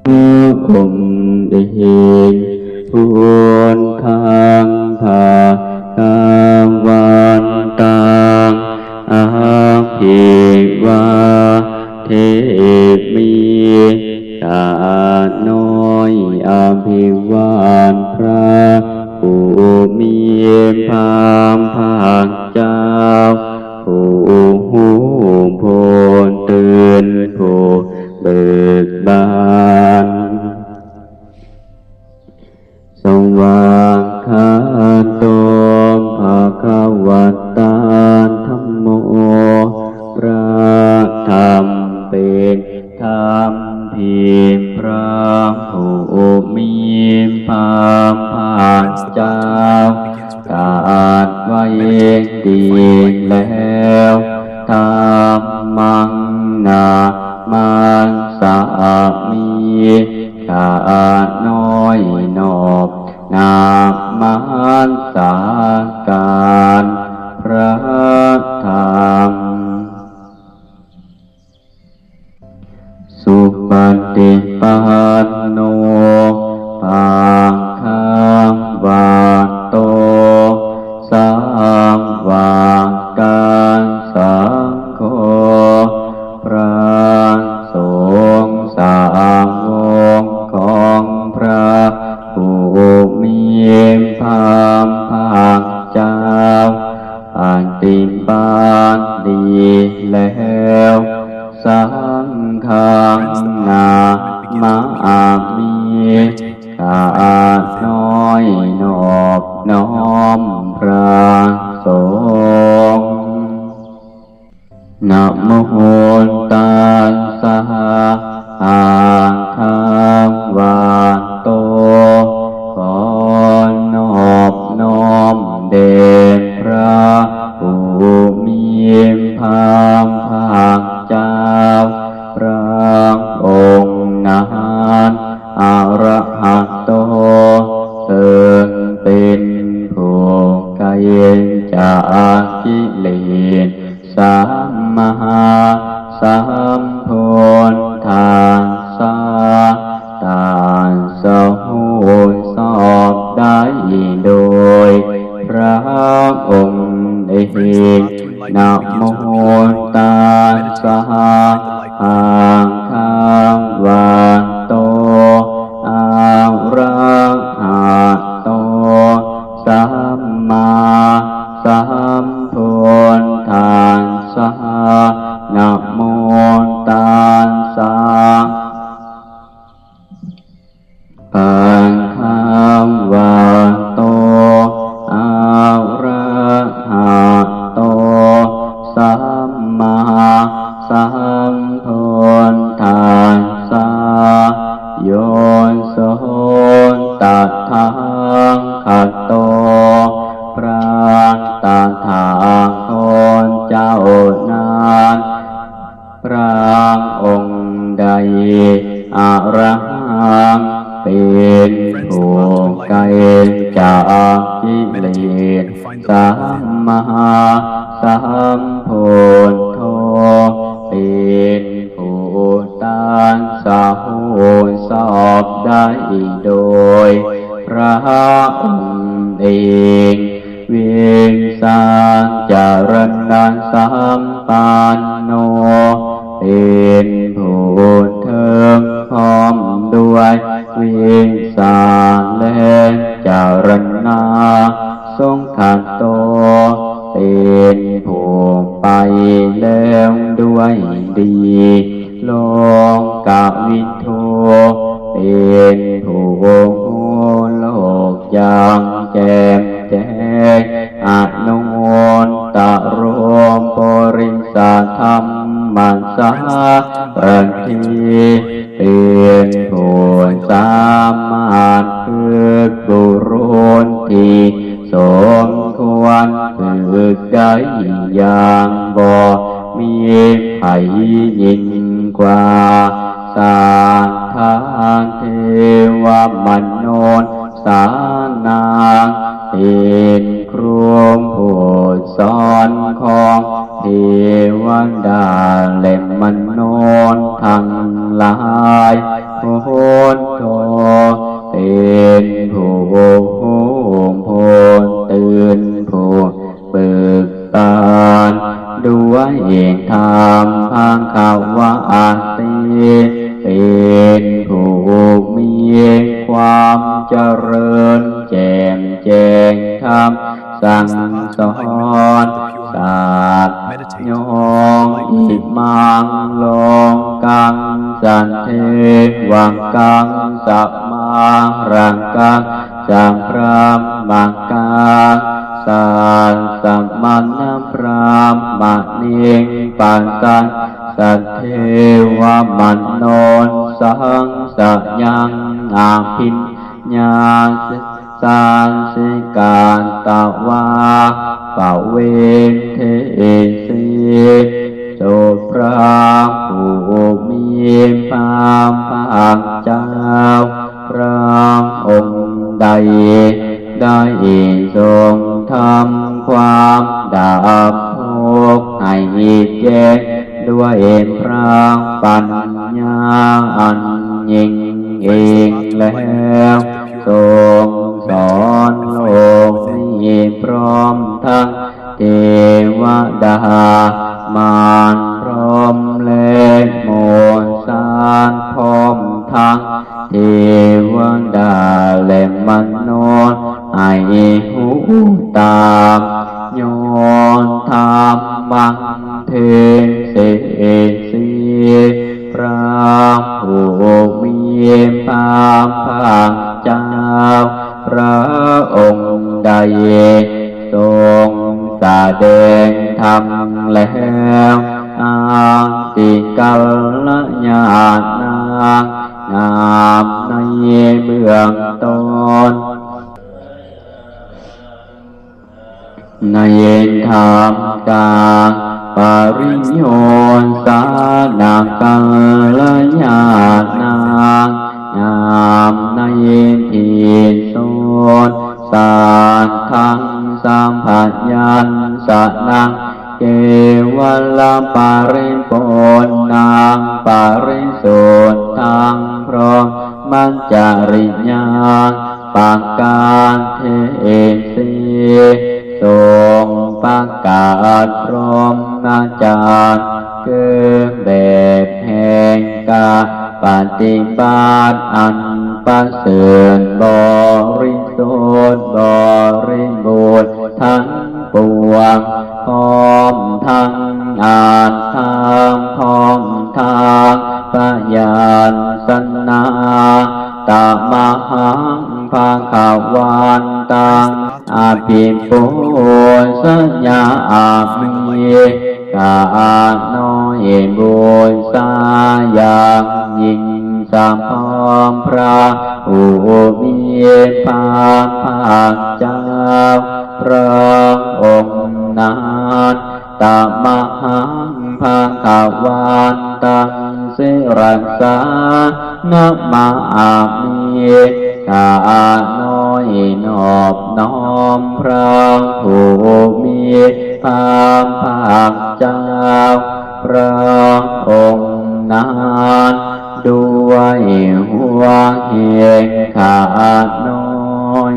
ອົງເອງ ພຸດທັງພະຄະວັນຕັງ ອະະພິວາເທມິ ຂ້ານ້ອຍອະພິວາດພະຜູ້ມີພະພາກເຈົ້າ ຜູ້ຮູ້ຜູ້ຕື່ນ ຜູ້ເບີກບານ. ສະວາກຂາໂຕ ພະຄະວະຕາ ທຳໂມ ພະທຳເປັນທຳທີ່ພະຜູ້ມີພະພາກເຈົ້າ ຕລັດໄວ້ດີແລ້ວ ທຳມັງນາມັດສາມິ ຂ້ານ້ອຍນອບນະມັດສະການພະທຳ. ສຸປະຕິປັນໂນ ພະຄະວະໂຕ ສາວະກະສັງໂຄ ພະສົງສາວົກຂອງພະຜູ້ມີພະພາກເຈົ້າ ປະຕິບັດດີແລ້ວ ສັງຄັງນາມາມິ ຂ້ານ້ອຍນອບນ້ອມພະສົງ. ນະໂມຕັດສະ ພະຄະວະໂຕ ຂໍນອບນ້ອມແດ່ພະຜູ້ມີພະພາກເຈົ້າ ພະອົງນັ້ນ ອະລະຫະໂຕ ເຊິ່ງເປັນຜູ້ໄກຈາກກິເລດ ສຳມາສຳພຸດທັດສະ ຕັດສະຮູ້ຊອບໄດ້ໂດຍພະອົງເອງ. ນະໂມຕັດສະ ພະຄະວະໂຕ ອະລະຫະໂຕ ສຳມາສຳພຸດທັດສະ ນະໂມຕັດສະ ພະຄະວະໂຕ ອະລະຫະໂຕ ສຳມາສຳພຸດທັດສະ ໂຍ ໂສ ຕະຖາຄະໂຕ ພະຕະຖາຄົດເຈົ້ານັ້ນ ພະອົງໃດອະລະຫັງ ເປັນຜູ້ໄກຈາກກິເລດ ສຳມາສຳພຸດໂທ ເປັນ ຜູ້ຕັດສະຮູ້ຊອບໄດ້ໂດຍພະອົງເອງ. ວິຊາຈາລະນະສຳປັນໂນ ເປັນຜູ້ເຖິງພ້ອມດ້ວຍວິຊາແລະຈາລະນະ ສຸຂະໂຕ ເປັນຜູ້ໄປແລ້ວດ້ວຍດີ. ໂລກະວິທູ ເປັນຜູ້ຮູ້ໂລກຢ່າງແຈ່ມແຈ້ງ. ອະນຸດຕະໂຣ ປຸລິສະທຳມະສາຣະຖີ ເປັນຜູ້ສາມາດຝຶກບຸລຸນທີ່ສົມຄວນຝຶກໄດ້ຢ່າງບໍ່ມີໃຜຍິ່ງກວ່າ. ສັດທາເທວະມະນຸດສານັງ ເປັນຄູຜູ້ສອນຂອງເທວະດາ ແລະ ມະນຸດທັງຫຼາຍ. ໂພ ພຸດໂທ ເປັນຜູ້ຮູ້ຜູ້ຕື່ນ ຜູ້ເບີກບານດ້ວຍທຳພະຄະວາຕິ ເປັນຜູ້ມີຄວາມຈະເລີນແຈ່ມແຈ້ງທຳສັ່ງສອນ ສັດ ໂຍ ອິມັງ ໂລກັງ ສັນເທວະກັງ ສະມາຣະກັງ ສະພຣາມະກັງ ສັດສະມະນະພຣາມະນິງ ປະສັນ ສັດເທວະມະນຸດສັງ ສະຍັງ ອະພິນຍາ ສາສິກາຕະວາ ປະເວນເທສີ ໂສພຣາມ ຜູ້ມີພະພາກເຈົ້າ ພຣາອົງໃດ ໄດ້ຊົງທຳຄວາມດັບທຸກໃຫ້ແຈ້ງ ດ້ວຍພຣາປັນຍາອັນຍິ່ງເອງແລ້ວ ຊົງສອນໂລກນີ້ ພ້ອມທັງເທວະດາ ມານພົມ ແລະ ໝູ່ສັດ ພ້ອມທັງເທວະດາ ແລະ ມະນຸດ ໃຫ້ຮູ້ຕາມ ຍ້ອນທຳມັງເທເສສີ ພຣາຜູ້ມີພະພາກເຈົ້າ ພຣອົງໃດ ຊົງສະແດງທຳແລ້ວ ອັດຕິກັນລະຍານາງ ງາມໃນເບື້ອງຕົ້ນ ໃນທຳກາງປະລິໂຍສານະກັນລະຍານາງ ງາມໃນທີ່ສຸດ ສາທັງສຳພະຍັນສະນັງ ເກວະລະປະລິປູນນັງ ປະລິສຸດທັງ ພົມມະຈະລິຍັງ ປະກາດເທສີ ຊົງປະກາດພົມມະຈານ ຄືແບບແຫ່ງການປະຕິບັດອັນປະເສີດ ບໍລິສຸດ ບໍລິບູນທັງປວງ ພ້ອມທັງອັດຖະ ພ້ອມທັງພະຍັນຊະນະ ຕະມະຫັງພະຄະວັນຕັງ ອະພິປູຊະຍາມິ ກະນ້ອຍບູຊາຢ່າງຍິ່ງ ສະພາບພຣະຜູ້ມີພະພາກເຈົ້າ ພຣະອົງນັ້ນ ຕະມະຫັງພະຄະວັນຕັງ ຊິຣັດສານະມາມິ ຂ້ານ້ອຍນອບນ້ອມພຣະຜູ້ມີພະພາກເຈົ້າ ພຣະອົງນັ້ນ ດ້ວຍຫົວແຫ່ງຂ້ານ້ອຍ